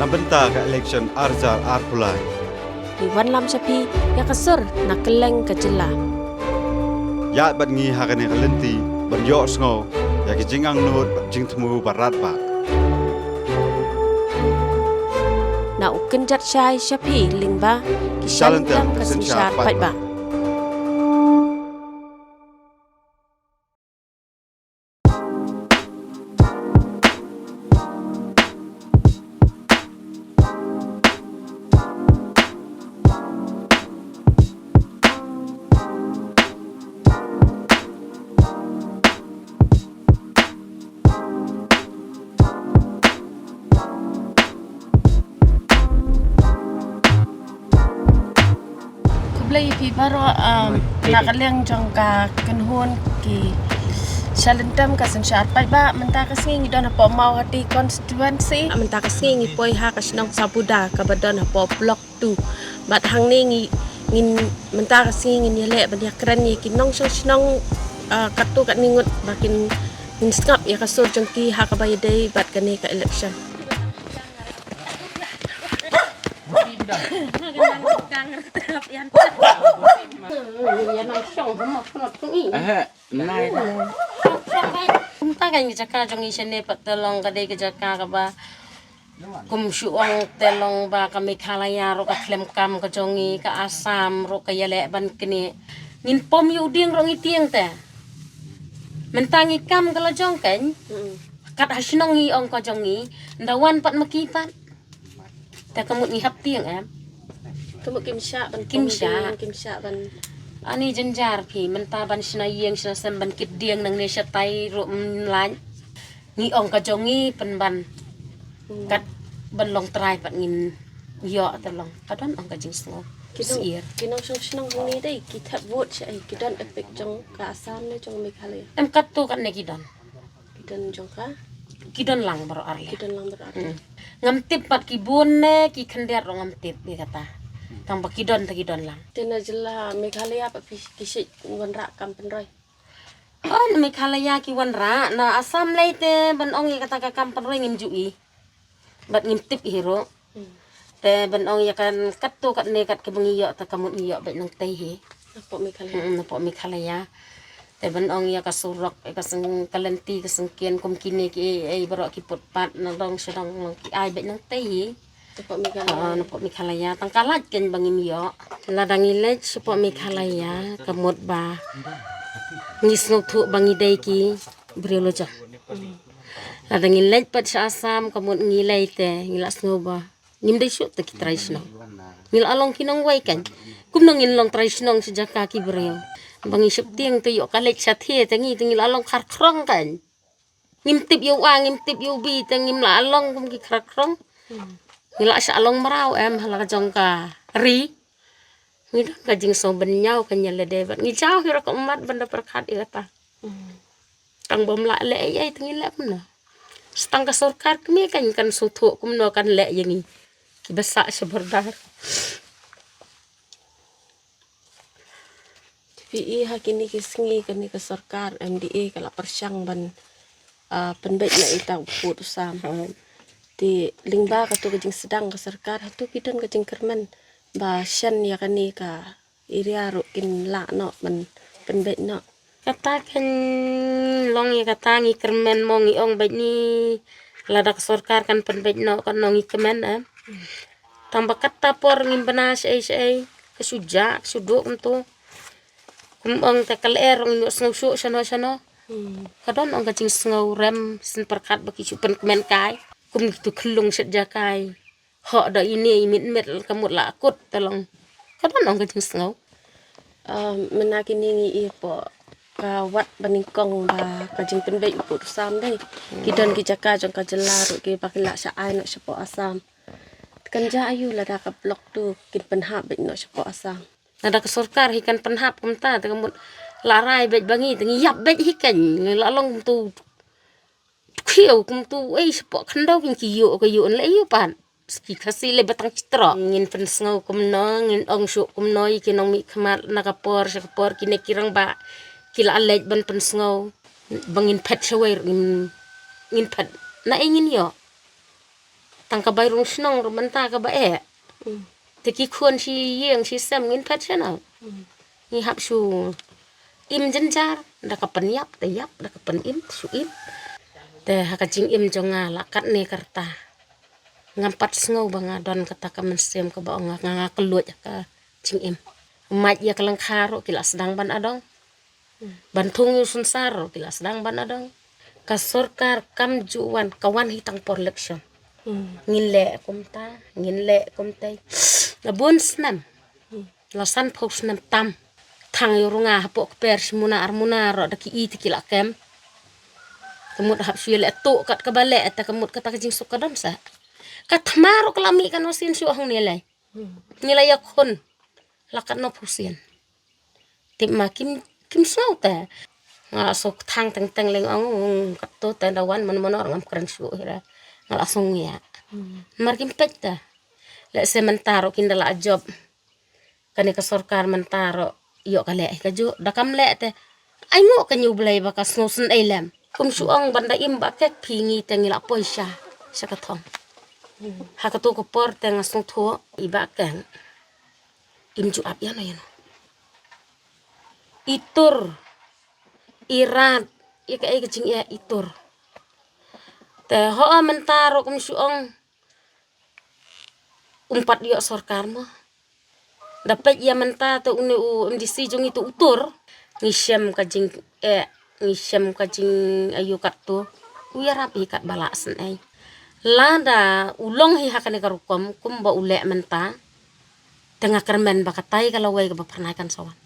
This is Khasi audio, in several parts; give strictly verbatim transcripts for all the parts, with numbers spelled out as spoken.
Na bynta ka election ar hajar arphew lai. Ngi wanlam sha phi ïa ka sur na kylleng ka jylla. Ïaid bad ngi ha kane ka lynti ban ïohsngew ïa ki jingangnud bad jingthmu ba radbah. Na u kynjat shai sha phi lyngba ki shalynter ka synshar paidbah. Khublei ïa phi baroh, um, na ka liang jong ka kynhun ki shalynter ka synshar paidbah. Mynta ka sngi ngi don hapoh Mawhati constituency. Mynta ka sngi ngi poi ha ka shnong Sabuda kaba don hapoh Block two. Bad hangne ngi, ngin, mynta ka sngi ngin ïaleh ban ïakren ïa ki nongshong shnong, uh, katto katne ngut ba kin, ngin sngap ïa ka sur jong ki ha kaba ïadei bad kane ka election. Mynta ka jaka jong ngi shane pat te long ka dei ka jaka kaba kum shu ong te long ba ka Meghalaya ruh ka khlem kam ka jong ngi, ka Assam ruh ka ïaleh ban knieh. Ngin pom ïa u dieng ruh ngi tieng te. Mynta ngi kam ka la jong kein. Kat ha shnong ngi ong ka jong ngi, nda wan pat ma ki pat. Te ka mut ngi hap tieng em. Ka mut kim shah ban kim shah, kim shah ban. Ani jynjar phi, mynta ban shna ïing shna sem ban kit dieng nangne shatai ruh mlai. Ngi ong ka jong ngi pynban. Kat ban long trai pat ngin ïoh te long. Ka don ong ka jingsngew. Ki nong, ki nongshong shnong hangne dei ki thep vote sha ei, ki don epic jong ka Assam ne jong Meghalaya. Em katto katne ki don. Ki don jong ka? Ki don lang baroh arliang. Ki don lang baroh arliang. Ngam tip pat ki bun ne ki khyndiat ruh ngam tip ïa kata. Tang ba ki don te ki don lang. Te na jylla Meghalaya pat phi ki shait wanrah kam pynroi? Oh, na Meghalaya ki wanrah, na Assam lei te ban ong ïa kata ka kam pynroi ngim ju i. Bad ngim tip hi ruh. Te ban ong ïa kan katto katne kat kaba ngi ïoh te ka mut ngi ïoh beit nangtei hi. Napoh Meghalaya. Hmm, napoh Meghalaya. Te ban ong ïa ka surok, ïa ka seng ka lynti, ka sengkien kum kine ki ei ei baroh ki put pat na dong sha dong ki ai beit nangtei hi. Napoh Meghalaya. Ah, napoh Meghalaya. Tang ka lait kein ba ngim ïoh. Lada ngi leit shapoh Meghalaya ka mut ba ngi sngewthuh ba ngi dei ki briew la jong. Lada ngi leit pat sha Assam ka mut ngi lei te ngi la sngew ba ngim dei shuh te ki trai shnong. Ngi la long ki nongwei kein. Kumno ngin long trai shnong sha jaka ki briew? Ba ngi sheptieng te ïoh ka leit shatei te ngi te ngi la long kharkhrong kein. Ngim tip ïa u A, ngim tip ïa u B te ngim la long kum ki kharkhrong. Ngi la shah long mraw em ha la ka jong ka ri. Ngi don ka jingsngew bynñiaw kein ïa lade bad ngi jaw hi ruh ka ummat ban da pyrkhat ïa kata. Tang bym lah leh ei ei te ngin leh kumno? Sa tang ka sorkar kmie kein kan sngewthuh kumno kan leh ïa ngi kiba sah sha border. Te phi i ha kine ki sngi kane ka sorkar M D A ka la pyrshang ban, ah, pynbeit noh ïa uta u pud u sam. Te lyngba kato ka jingsdang ka sorkar hato phi don ka jingkyrmen ba shen ïa kane ka area ruh kin lah noh ban pynbeit noh. Kata kan long ïa kata ngi kyrmen mo ngi ong beit ni lada ka sorkar kan pynbeit noh kan ngi kmen em. Tang ba kata por ngim bna shaei shaei ka shu jah ka shu duh kumto. Kum ong te ka lyer ruh ngim ïohsngew shuh shano shano. Ka don ong ka jingsngew rem shen pyrkhat ba ki shu pynkmen kai kum kitu khyllung shet ja kai. Hok da ine i mit mit ka mut la kut te long. Ka don ong ka jingsngew. Ah, mynta kine ngi i hapoh ka wat ba nyngkong ba ka jingpynbeit u pud u sam dei. Ki don ki jaka jong ka jylla ruh kiba ki lah sha ai noh shapoh Assam. Te kan jah aïu lada ka block tu kin pynhap beit noh shapoh Assam? Lada ka sorkar hi kan pynhap kumta te ka mut la rai beit ba ngi te ngi ïap beit hi kein ngi la long kumtu. Khiew kumtu ei shapoh khyndew kin ki ïoh ka ïoh leh ïoh pat. Ki Khasi leh ba tang ki trok. Ngin pynsngew kumno, ngin ong shuh kumno ïa ki nongmihkhmat na ka por sha ka por kine ki rangbah ki la leit ban pynsngew. Ba ngin phet shawei ruh ngin, ngin phet. Na ei ngin ïoh? Tang ka bai rung shnong ruh mynta kaba eh. Te ki khun shi ïing shi sem ngin phet shano. Ngi hap shu im jynjar, da ka pynïap te ïap, da ka pynim te shu im. Te ha ka jingim jong nga la katne ka rta. Ngam pat sngew ba nga don kata ka mynsiem kaba ong nga, nga, nga kylluid ha ka jingim. Mait ïa ka lyngkha ruh ki la sdang ban adong. Ban thung ïa u synsar ruh ki la sdang ban adong. Ka sorkar kam ju wan, ka wan hi tang por election. Ngin leh kumta, ngin leh kumta. La bun snem. La sanphew snem tam. Thang ïa u rnga hapoh kper shi muna ar muna ruh da ki i te ki la kem. Ka mut hap shu ïaleh tuh kat kaba leh te ka mut kata ka jingsuk ka don sa. Ka thma ruh ka la mih kan wasin shu hangne lei. Ngi la ïakhun. La kat nop husin. Tip ma kim, kim sngew te. Nga la suk thang teng teng leng ong, ong, kat tu te da wan man manor ngam kren shu hi re. Nga la suk ngia. Mar kim peit te. Leh se mynta ruh kin da la job. Kane ka sorkar mynta ruh ïoh ka leh ka ju da kam leh te. Ai nguh ka ñu blei ba ka sngewsynei lem. Kum shu ong ban da im ba kek phi ngi te ngi la poi sha, sha ka thong. Ha katu ka por te nga sngewthuh i ba kek im ju ap ïano ïano. I tur, i rat, i kaei ka jingeh i tur. Te ho mynta ruh kum shu ong um pat ïoh sorkar mo. Da peit ïa mynta te une u M D C jong ngi te u tur. Ngi shem ka jingeh, ngi shem ka jing ayu kat tu. U ïarap hi kat ba lah shen ei. Lada u long hi ha kane ka rukom kumba u leh mynta. Te nga kyrmen ba katai ka lawei kaba phyrnai kan sa wan.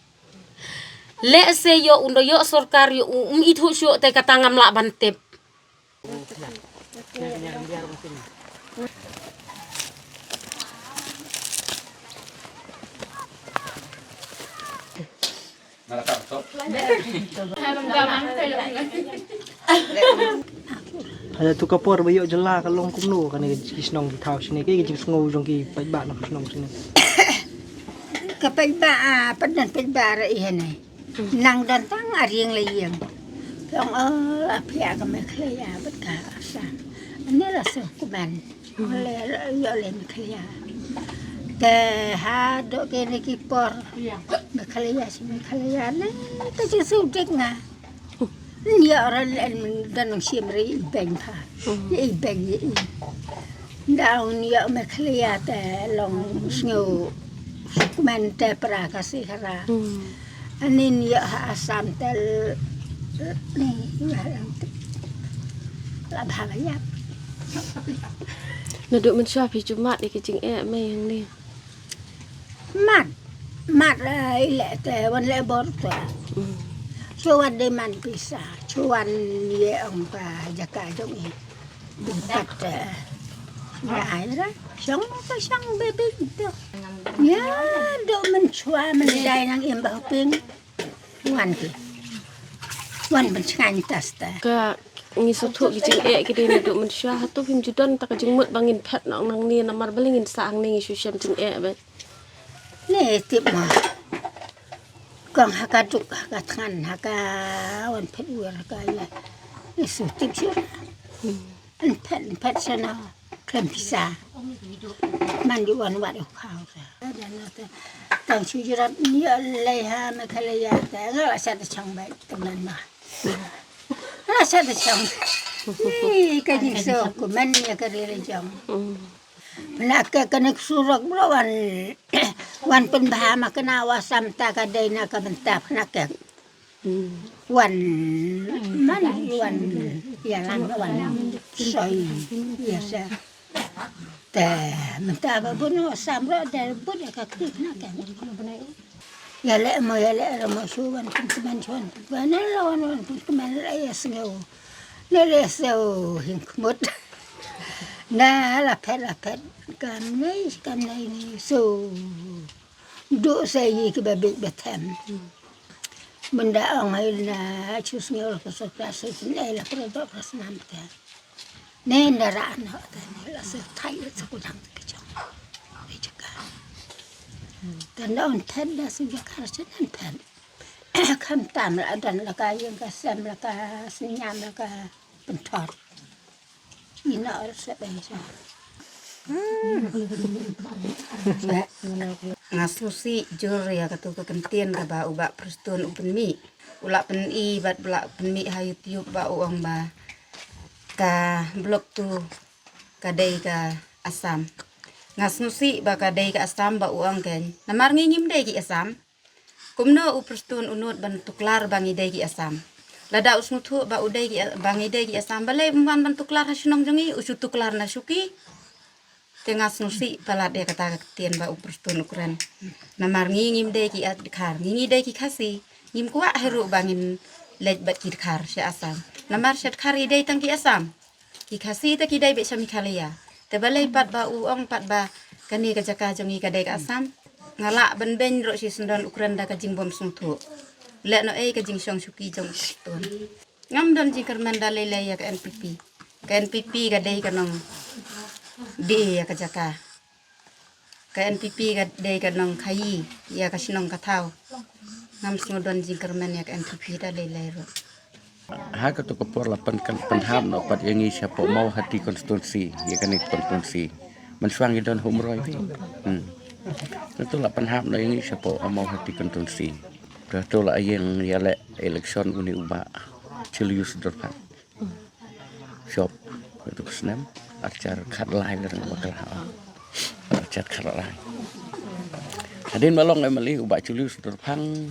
Leh se ïoh un da ïoh sorkar ïoh u um ithuh shuh te kata ngam lah ban tip. Hada tu ka por ba ïoh jylla ka long kumno kane ka shnong ki thaw shane, kaei ka jingsngew jong ki paidbah na ka shnong shane? Ka paidbah, ah, pat don paidbah ra i hane. Nang don tang a riang la ïing. Phi ong, oh, a phi a ka Meghalaya bad ka Assam. Ane la sngewkmen. Le ïoh le Meghalaya. Te haduh kine ki por Meghalaya shi Meghalaya ne ka jingsngewdei nga. Ïa ora le don nang shim ri i beng pha. Ïa i beng ïa i. Daw ïa Meghalaya te long sngew sukmen te pra ka si hara. Ani ïa ha Assam te ni la bha la ïa. Naduh mynshuwa phi ju mad ïa ki jingeh mei hangne? Mad, mad, eh, i leh te wan leh bor te. Shu wan dei man pisa, shu wan ïa ong ka jaka jong i. Bad, eh, rai ra, shong ka shong bebek te. Ïa, do mynshuwa myndai nang im ba hoping. Wan ki. Wan ban sngewthuh tas ta. Ka ngi sngewthuh ki jingeh ki dei naduh mynshuwa, hato phim ju don ta ka jingmut ba ngin phet noh nangne namar balei ngin sah hangne ngi shu shem jingeh ba. Ne tip ma. Kong ha ka duk ha ka thngan ha ka wan phet wer ha ka ïa. Ngi shu tip shu. An phet, an phet shano. Khlem pisa. Man di wan wat u khaw sa. Tang shu jrap ni lei ha Meghalaya ta nga la sat chang bai tang nan ma. Nga la sat chang. Ni ka ni so ku man ni ka ri le jong. Na ka ka ni surok bro wan wan pynbha ma ka na wa sam ta ka dei na ka bynta na ka. Wan man wan ïa lan wan soi ïa sa. Te mynta ba bun sam ro de bun ka kri na ka. Ïa le mo ïa le ro mo shu wan pun kmen shu wan pun kmen la wan wan pun kmen la ïa sngew. Le le sngew hing kmut. Na la phet la phet kam nei kam nei ni so. Duk sa ïa ki ba bit ba them. Mynda ong hai na chu sngew la ka sot ka sot ne la pro dok la snam te. Ne nda ra no te ne la se thai sa ku dang te jong. Ai jaka. Te nda on then da su jaka ra chen an then. Kham tam la dan la ka ïing ka sem la ka sniam la ka pynthor. Ina or se bai jong. Nga sngewsih jur ïa katu ka kyntien kaba u Bah Prestone u pynmih. U la pyni bad u la pynmih ha YouTube ba u ong ba ka Block two ka dei ka Assam. Nga sngewsih ba ka dei ka Assam ba u ong kein. Namar ngi ngim dei ki Assam. Kumno u Prestone u nud ban tuklar ba ngi dei ki Assam? Lada u sngewthuh ba u dei ki, ba ngi dei ki Assam, balei um wan ban tuklar ha shnong jong ngi, u shu tuklar na shuki? Te nga sngewsih palat ïa kata ka ktien ba u Prestone u kren. Namar ngi ngim dei ki Dkhar, ngi ngi dei ki Khasi. Ngim kwah hi ruh ba ngin leit bad ki Dkhar sha Assam. Namar sha Dkhar i dei tang ki Assam. Ki Khasi te ki dei beit sha Meghalaya. Te balei pat ba u ong pat ba kane ka jaka jong ngi ka dei ka Assam? Nga lah ban beiñ ruh shi syndon u kren da ka jingbym sngewthuh. Leh noh ei ka jingshong shuki jong u Prestone. Ngam don jingkyrmen da lei lei ïa ka N P P. Ka N P P ka dei ka nongdie ïa ka jaka. Ka N P P ka dei ka nongkhaïi ïa ka shnong ka thaw. Ngam sngew don jingkyrmen ïa ka N P P da lei lei ruh. Ha katu ka por la pyn, kan pynhap noh pat ïa ngi shapoh Mawhati constituency, ïa kane ka constituency. Mynshuwa ngi don Umroi phi. Hmm. Katu la pynhap noh ïa ngi shapoh Mawhati constituency. Katu la ïeng ïaleh election une u Bah Julius Dorphang. Shop katu ka snem, arhajar khatlai la dang bakla. Arhajar khatlai. Hadien ba long M L A u Bah Julius Dorphang.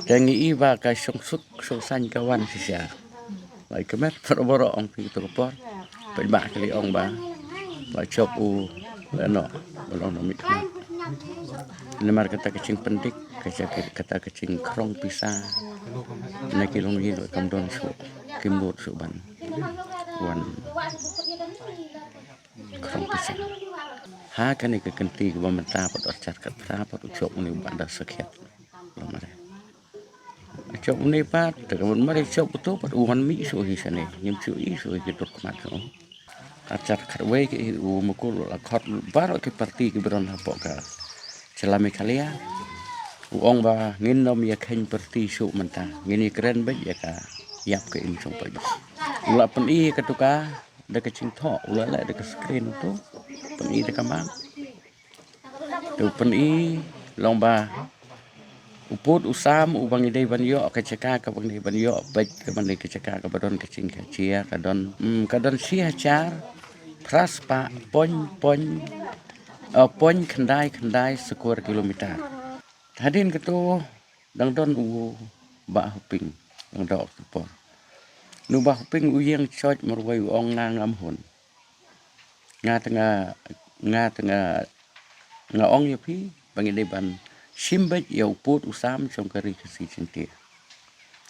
Te ngi i ba ka shongsuk shongsaiñ ka wan shisha. Ba i kmet baroh baroh ong phi katu ka por. Pynbah kali ong ba ba shop u leh noh ba long noh mih khmat. Namar kata ka jingpyndik, ka jaka, kata ka jingkhrong pisa. Na ki longïing kam don shuh, kim nud shuh ban wan khrong pisa. Ha kane ka kynti kaba mynta pat arhajar khatphra pat u shop une u Bah da sakhiat. Long mare. Shop une pat, te ka mut mare shop uto pat u wan mih shuh hi shane, ngim shu i shuh hi ki dur khmat shuh. Arhajar khatwei ki u Mukul u la khot baroh ki parti kiba don hapoh ka jylla Meghalaya. U ong ba ngin ym ïa kheiñ parti shuh mynta, ngin ïa kren beit ïa ka ïap ka im jong paidbah. U la pyni katu ka da ka jingthoh, u la leh da ka screen uto, pyni da ka map. Te u pyni long ba u pud u sam uba ngi dei ban ïoh, ka jaka kaba ngi dei ban ïoh beit kaba ngi, ka jaka kaba don ka jingkhajiah ka don, mm, ka don shi hajar phra spah point, point, eh, point khyndai khyndai square kilometer. Hadien katu dang don u Bah Hoping, dang doh ka por. U Bah Hoping u ïeng shoit marwei u ong nga ngam hun. Nga te nga, nga te nga, nga ong ïa phi ba ngi dei ban shim beit ïa u pud u sam jong ka ri Khasi Jaiñtia.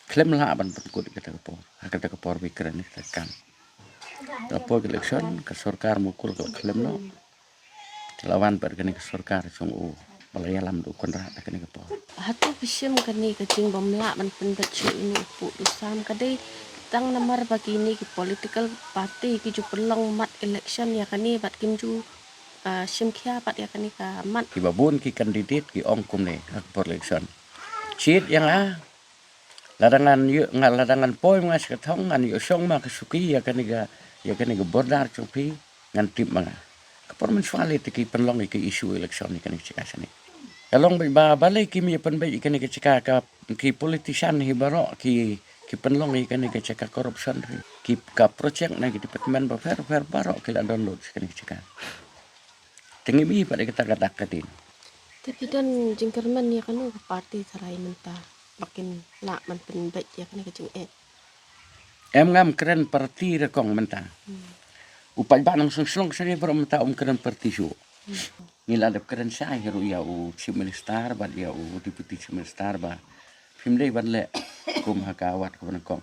Khlem lah ban pynkut kata ka por, ha kata ka por ba i kren ïa kata ka kam. Ka por ka election ka sorkar Mukul ka la khlem noh. Te la wan pat kane ka sorkar jong u ba la ïalam da u Conrad ha kane ka por. Hato phi shim kane ka jingbym lah ban pynbeit shuh ïa une u pud u sam ka dei tang namar ba kine ki political party ki ju pynlong mat election ïa kane bad kim ju, ah, shim khia pat ïa kane ka mat. Kiba bun ki candidate ki ong kumne ha ka por election. Jied ïa nga, lada ngan ïoh, nga lada ngan poi ma nga sha ka thong, ngan ïoh shong ma ka shuki ïa kane ka, ïa kane ka border jong phi, ngan tip ma nga. Ka por mynshuwa lei te ki pynlong ïa ka issue election ïa kane ka jaka shane. Ka long beit ba balei kim ïa pynbeit ïa kane ka jaka, ka ki politician hi baroh ki, ki pynlong ïa kane ka jaka corruption hi. Ki ka project na ki department bapher bapher baroh ki la download ïa kane ka jaka. Te ngim i pat ïa kata ka dak ka dien. Te phi don jingkyrmen ïa kano ka party tharai mynta ba kin lah ban pynbeit ïa kane ka jingeh? Em, ngam kren party re kong mynta. Hmm. U paidbah nongshong shnong shane baroh mynta um kren party shuh. Hmm. Ngi la dep kren shai hi ruh ïa u Chief Minister bad ïa u Deputy Chief Minister ba phim dei ban leh kum ha ka wat kaba nyngkong.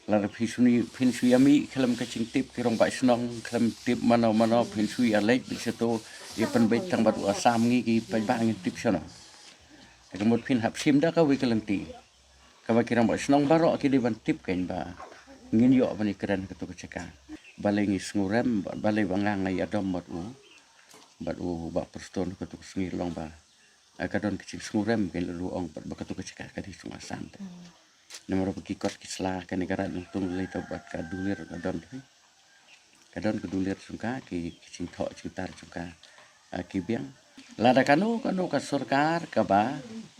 Lada phi shu ni, phin shu ïa mih khlem ka jingtip ki rangbah shnong, khlem tip mano mano, phin shu ïa leit beit shato, ïa pynbeit tang bad u Assam, ngi ki paidbah ngin tip shano. Te ka mut phin hap shim da kawei ka lynti kaba ki rangbah shnong baroh ki dei ban tip kein ba ngin ïoh ban ïa kren kato ka jaka. Balei ngi sngewrem, balei ba nga nga ïadom bad u, bad u Bah Prestone kato ka sngi long ba, ah, ka don ka jingsngewrem kein, la u ong pat ba kato ka jaka ka dei jong u Assam te. Hmm. Namar ba ki kot ki sla kane ka Raid Nongtung lei tang bad ka Dulir ka don te. Ka ka don ka dulir jong ka, ki, ki jingthoh jingtar jong ka, ah, ki biang. Lada kano kano ka sorkar kaba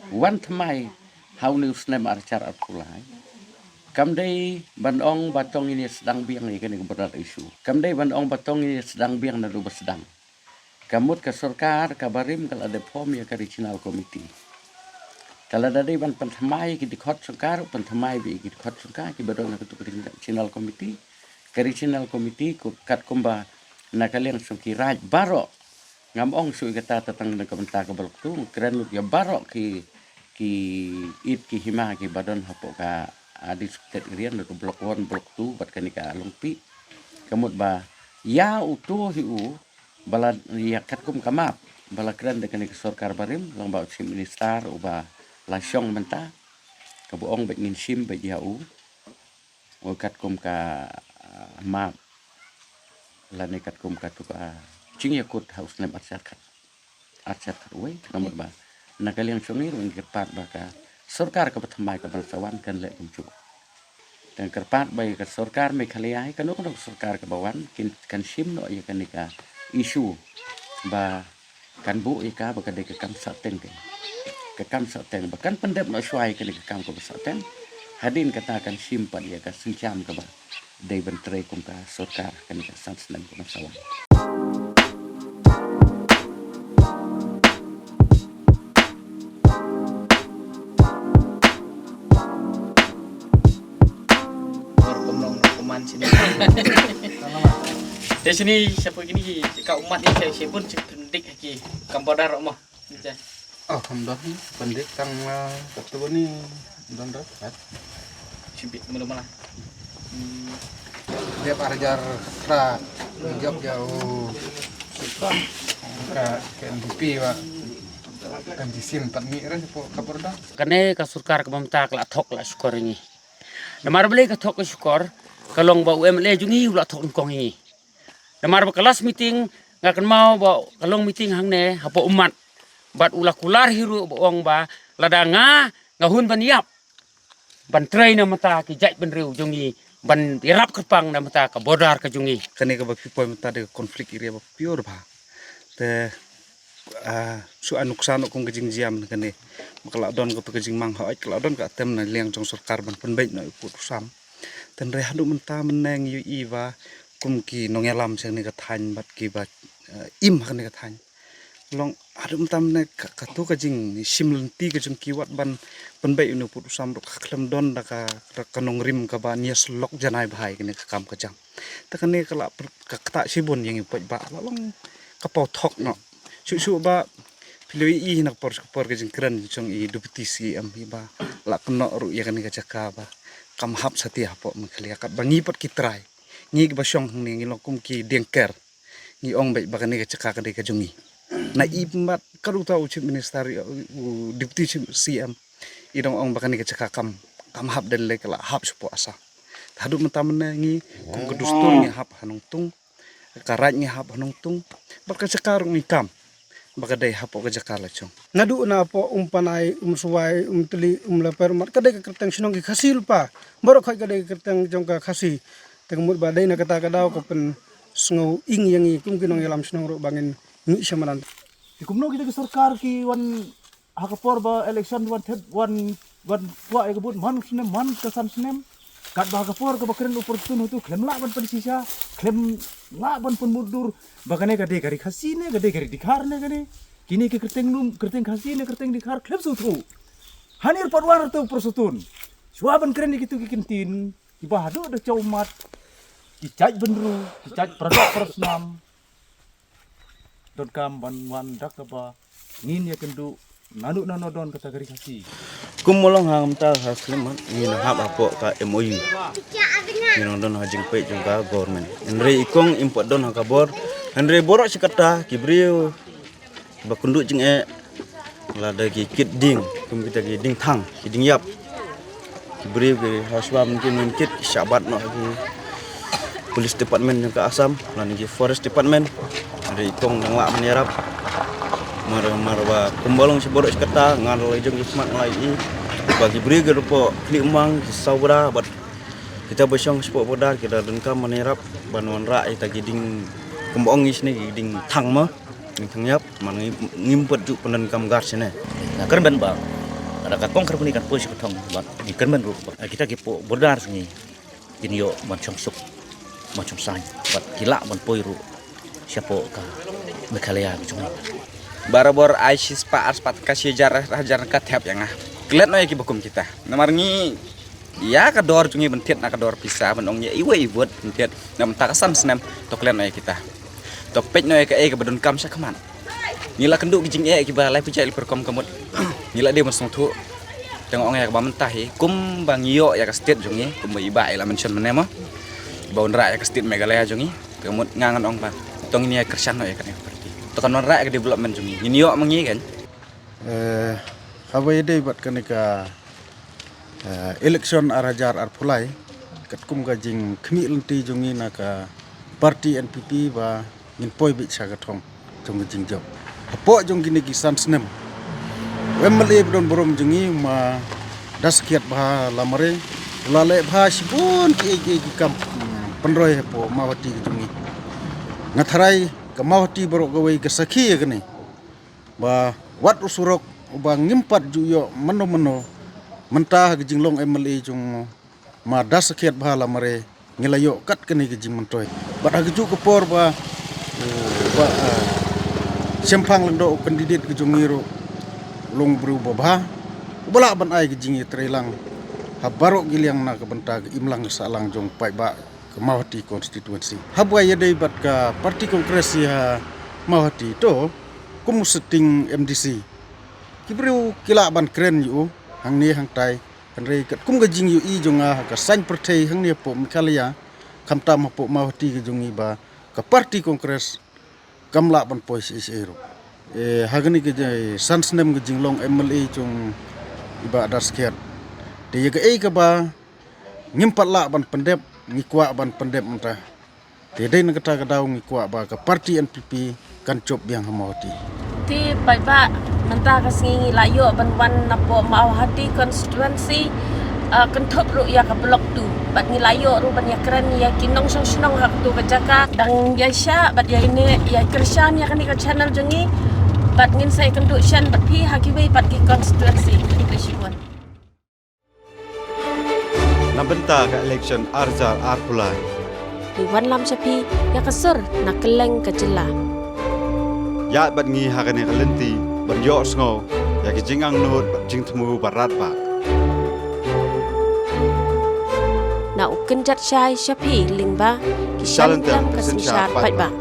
wan thymmai ha une u snem ar hajar arphew lai, kam dei ban ong ba tang ngin ïa sdang biang ïa kane ka border issue. Kam dei ban ong ba tang ngin ïa sdang biang naduh ba sdang. Ka mut ka sorkar kaba rim ka la dep form ïa ka regional committee. Ka la da dei ban pynthymmai ïa ki dkhot jong ka ruh, pynthymmai beit ïa ki dkhot jong ka kiba don ha katu ka regional committee. Ka regional committee, katkum ba na ka liang jong ki raid baroh, ngam ong shuh ïa kata tang na ka bynta ka Block two, kren lut ïa baroh ki, ki it ki hima kiba don hapoh ka, ah, District Area, na ka Block one, Block two bad kane ka Longpih. Ka mut ba ïa uto hi u ba la ïa katkum ka map ba la kren da kane ka sorkar barim, lyngba u Chief Minister uba la shong mynta, kaba ong ba ngin shim beit ïa u, u katkum ka, ah, map lane katkum katu ka jingïakut ha u snem ar hajar khat, ar hajar khatwei. Ka mut ba na ka liang jong ngi ruh ngi kyrpad ba ka sorkar kaba thymmai kaba sa wan kan leh kumjuh. Te ngi kyrpad ba ïa ka sorkar Meghalaya hi, kano kano ka sorkar kaba wan, kin, kan shim noh ïa kane ka issue ba kan buh ïa ka ba ka dei ka kam sahteng, ka kam sahteng ba kan pyndep noh shuwa ïa kane ka kam kaba sahteng. Hadien kata kan shim pat ïa ka sienjam kaba dei ban trei kum ka sorkar kane ka san snem kaba sa wan. Bor kumno kumno kuman sini. Te sini sha poi kine ki ka ummat ni sha, sha pun sha pyndik ha ki kam border mo. Ni te. Oh, kam don ni pyndik tang, ah, katu ni don dah. Sibit mula mula. Hmm. Dep ar hajar khat jop jauh. Ka K N P P ba kan jisim pat mi re po ka border. Kane ka sorkar ka ba mynta ka la thok la shukor ïa ngi. Namar balei ka thok ka shukor, ka long ba u M L A jong ngi u la thok nyngkong ïa ngi. Namar ba ka last meeting nga kynmaw ba ka long meeting hangne hapoh ummat. Bad u la kular hi ruh ba ong ba lada nga, nga hun ban ïap ban trei na mynta ki jaitbynriew jong ngi, ban ïarap kyrpang na mynta ka border ka jong ngi. Kane kaba phi poi mynta dei ka conflict area ba pure bha. Te, ah, shu ai nuksan kum ka jingjia kane. Ba ka la don katu ka jingmang hooid, ka la don ka attempt na liang jong sorkar ban pynbeit noh ïa u pud u sam. Te hynrei haduh mynta mynne ngi ïohi ba kum ki nongïalam sha kane ka thaiñ bad kiba, eh, im ha kane ka thaiñ, long haduh mynta mynne ka, katu ka jingshim lynti ka jong ki wat ban pynbeit ïa une u pud u sam ruh ka khlem don da ka, da ka nongrim kaba ñieslok janai bha ïa kane ka kam ka jam. Te kane ka la pr-, ka ktah shibun ïa ngi paidbah, la long ka paw thok noh. Shuh shuh ba phi la ïohi na ka por sha ka por ka jingkren jong i Deputy C M hi ba la kynnoh ruh ïa kane ka jaka ba kam hap satia hapoh Meghalaya, katba ngi pat ki trai, ngi kiba shong hangne ngi long kum ki dieng ker. Ngi ong beit ba kane ka jaka ka dei ka jong ngi. Na i pynbat ka ruh uta u Chief Minister, u, u Deputy Chief C M, i dang ong ba kane ka jaka kam, kam hap, dei lei ka la hap shapoh Assam. Haduh mynta mynne ngi kum ka dustur ngi hap ha Nongtung, ka raid ngi hap ha Nongtung, bad ka jaka ruh ngi kam ba ka dei hapoh ka jaka la jong. Naduh na hapoh Umpanai, Umswai, Umtli, Umlaper, mat ka dei ka kyrteng shnong ki Khasi lypa. Baroh khoit ka dei ka kyrteng jong ka Khasi. Te ka mut ba dei na kata ka daw ka pynsngew ïing ïa ngi kum ki nongïalam shnong ruh ba ngin mih sha madan. Te kumno kita ki sorkar ki wan ha ka por ba election wan thet, wan, wan kwah ïa ka vote man u snem, man ka san snem. Katba ha ka por kaba kren u Prestone hato khlem lah ban pynshisha, khlem lah ban pynmutdur ba kane ka dei ka ri Khasi ne ka dei ka ri Dkhar ne kane. Kine ki kyrteng lum, kyrteng Khasi ne kyrteng Dkhar khlem sngewthuh. Hangne pat wan hato u Prestone. Shuwa ban kren ïa kitu ki kyntien kiba haduh da jaw mat, ki jait bynriew, ki jait para doh para snam. Donkam ban wan da kaba ngin ïakynduh naduh nano don kata ka ri Khasi. Kum ba long ha mynta ha khlem mat ngi nang hap hapoh ka M O U. Ngi nang don ha jingpeit jong ka government. Hynrei i kong im pat don ha ka bor. Hynrei baroh shi katta ki briew ba kynduh jingeh lada ki kit dieng kum kita ki dieng thang, ki dieng ïap. Ki briew ki hashwa mynta ki kit, ki shah bat noh ha ki police department jong ka Assam lane ki forest department. Hynrei i kong dang lah ban ïarap. Mar, mar ba kumba long shi baroh shi katta, nga la jong ki smat nga la ïohi ba ki briew ki ruh ki khlieh umang, ki saw bra bad Kita ba shong shapoh border kita donkam ban ïarap ban wanrah ïa kita ki dieng, kumba ong ngi shane ki dieng thang ma, dieng thang ïap, man ngi, ngim pat ju pyndonkam guard shane. Nga kyrmen ba lada ka kong ka company kan poi sha ka thong, bad ngi kyrmen ruh ba kita ki hapoh border jong ngi kin ïoh ban shong suk, ban shong saiñ, bad ki lah ban poi ruh shapoh ka Meghalaya ka jong ngi. Barabor ai shispah arspah tyngka, shi hajar, hajar tyngka thep ïa nga. Klet noh ïa kiba kum kita. Namar ngi, ïa ka dor jong ngi ban thied na ka dor pisa, ban ong ïa iwei i vote ban thied na bynta ka san snem, to klet noh ïa kita. To peit noh ïa kaei kaba donkam shakhmat. Ngi la kynduh ki jingeh kiba laiphew jaitbynriew rukom ka mut. Ngi la dei ban sngewthuh. Te nga ong ïa kaba mynta hi, kumba ngi ïoh ïa ka state jong ngi, kumba i Bah i la mention mynne mo, ba wanrah ïa ka state Meghalaya jong ngi, ka mut nga ngan ong ba to ngin ïa kyrshan noh ïa kane ka party. To kan wanrah ïa ka development jong ngi. Ngin ïoh ma ngi kan. Eh, haba ïadei bad kane ka, eh, election ar hajar arphew lai, katkum ka jingkhmih lynti jong ngi na ka party N P P ba ngin poi beit sha ka thong jong ka jingjop. Hapoh jong kine ki san snem, u M L A ba don burom jong ngi, Ma Daskhiat Bha Lamare, u la leh bha shibun kiei kiei ki kam, hmm, pynroi hapoh Mawhati ka jong ngi. Nga tharai ka Mawhati baroh kawei ka sakhi ïa kane, ba wat u surok uba ngim pat ju ïoh mano mano, mynta ha ka jinglong M L A jong Ma Daskhiat Bha Lamare ngi la ïoh kat kane ka jingmyntoi. Bad ha kajuh ka por ba, ba, ah, Shemphang Lyngdoh, u candidate ka jong ngi ruh, u long u briew uba bha, uba lah ban ai ka jingïatreilang ha baroh ki liang na ka bynta ka imlang ka sahlang jong paidbah ka Mawhati constituency. Haba ïadei bad ka party Congress ïa Mawhati, to kum u sitting M D C, ki briew ki lah ban kren ïa u hangne hangtai. Hynrei katkum ka jingïohi jong nga ha ka saiñ pyrthei hangne hapoh Meghalaya, khamtam hapoh Mawhati ka jong ngi, ba ka party Congress kam lah ban poi shaei shaei ruh. Eh, ha kane ka jai san snem ka jinglong M L A jong i Bah Daskhiat, te ïa kaei kaba ngim pat lah ban pyndep, ngi kwah ban pyndep mynta. Te dei na kata ka daw ngi kwah ba ka party N P P kan jop biang ha Mawhati. Te paidbah, mynta ka sngi ngi la ïoh ban wan napoh Mawhati constituency, ah, kynthup ruh ïa ka block two. Bad ngi la ïoh ruh ban ïakren ïa ki nongshong shnong ha kato ka jaka. Dang ïaishah bad ïaineh, ïakyrshan ïa kane ka channel jong ngi. Bad ngin sa ïakynduh shen bad phi ha kiwei pat ki constituency. Khublei shibun. Na bynta ka election ar hajar arphew lai, ngi wanlam sha phi ïa ka sur na kylleng ka jylla. Ïaid bad ngi ha kane ka lynti ban ïohsngew ïa ki jingangnud bad jingthmu ba radbah. Na u kynjat shai sha phi lyngba ki shalynter ka synshar paidbah.